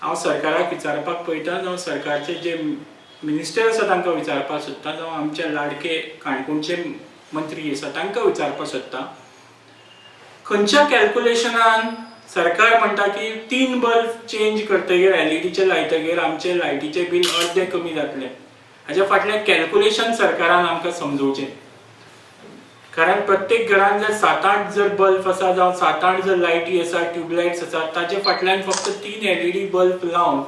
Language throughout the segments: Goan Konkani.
हांव सरकाराक विचारपाक पळयता, जावं सरकारचे जे मिनिस्टर आसा तांकां विचारपाक सोदता, जावं आमचे लाडके काणकोणचे मंत्री आसा तांकां विचारपाक सोदता, खंयच्या कॅल्कुलेशनान सरकार म्हणटा की 3 बल्ब चेंज करतगीर एलईडीचे लायतगीर आमचे लायटीचे बील अर्दे कमी जातलें? हाज्या फाटलें कॅल्कुलेशन सरकारान आमकां समजोवचें. कारण प्रत्येक घरान जर 7-8 जर बल्ब आसा जावं 7-8 जर लायटी आसा, ट्यूबलायट्स आसा, ताजे फाटल्यान फक्त 3 एलईडी बल्ब लावन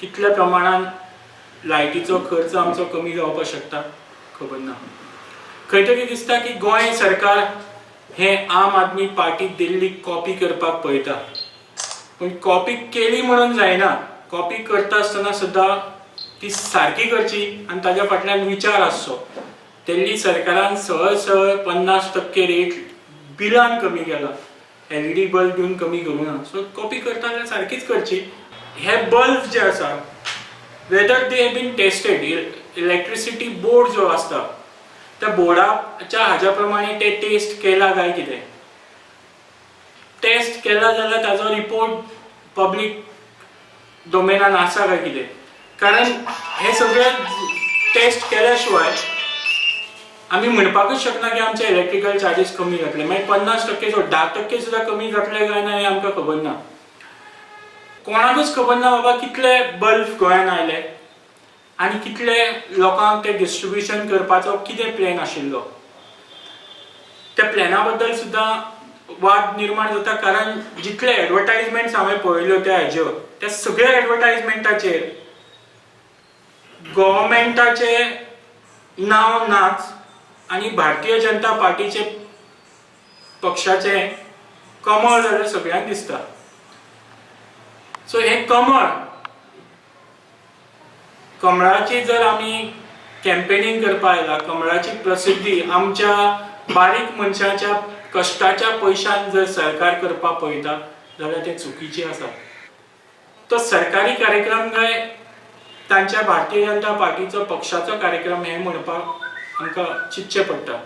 कितल्या प्रमाणान लायटीचो खर्च आमचो कमी जावपाक शकता खबर ना. खंय तरी दिसता की गोंय सरकार हें आम आदमी पार्टी दिल्ली कॉपी करपाक पळयता, पूण कॉपी केली म्हणून जायना. कॉपी करता आसतना सुद्दां ती सारकी करची आनी ताज्या फाटल्यान विचार आसचो. दिल्ली सरकारान सहज सहज 50% रेट बिलान कमी केला, एलईडी बल्ब दिवन कमी करूं ना. सो कॉपी करता जाल्यार सारकीच करची. हे बल्ब जे आसा, whether they have been tested, electricity board जो आसता त्या बोर्डाच्या हाज्या प्रमाणे ते टेस्ट केला काय कितें, टेस्ट केला जाल्यार ताजो रिपोर्ट पब्लीक डोमेनान आसा काय कितें? कारण हे सगळे टेस्ट केल्या शिवाय आमी म्हणपाकूच शकना की आमचे इलेक्ट्रिकल चार्जीस कमी जातले. मागीर 50% सोड, 10% सुद्दां कमी जातले काय ना हें आमकां खबर ना. कोणाकूच खबर ना बाबा कितले बल्ब गोंयान आयले आनी कितले लोकांक ते डिस्ट्रिब्युशन करपाचो कितें प्लॅन आशिल्लो. त्या प्लॅना बद्दल सुद्दां वाद निर्माण जाता, कारण जितले एडवर्टायजमेंट्स हांवें पळयल्यो त्या हेज्यो, त्या सगळ्या एडवर्टायजमेंटाचेर गव्हर्मेंटाचें नांव नाच आनी भारतीय जनता पार्टीचे पक्षाचें कमळ जाल्यार सगळ्यांक दिसता. सो हें कमळ, कमळाची जर आमी कॅम्पेनिंग करपा आयला, कमळाची प्रसिद्धी आमच्या बारीक मनशाच्या कश्टाच्या पयशान जर सरकार करपाक पळयता जाल्यार तें चुकीचें आसा. तो सरकारी कार्यक्रम काय तांच्या भारतीय जनता पार्टीचो पक्षाचो कार्यक्रम हें म्हणपाक आमकां चिंतचें पडटा.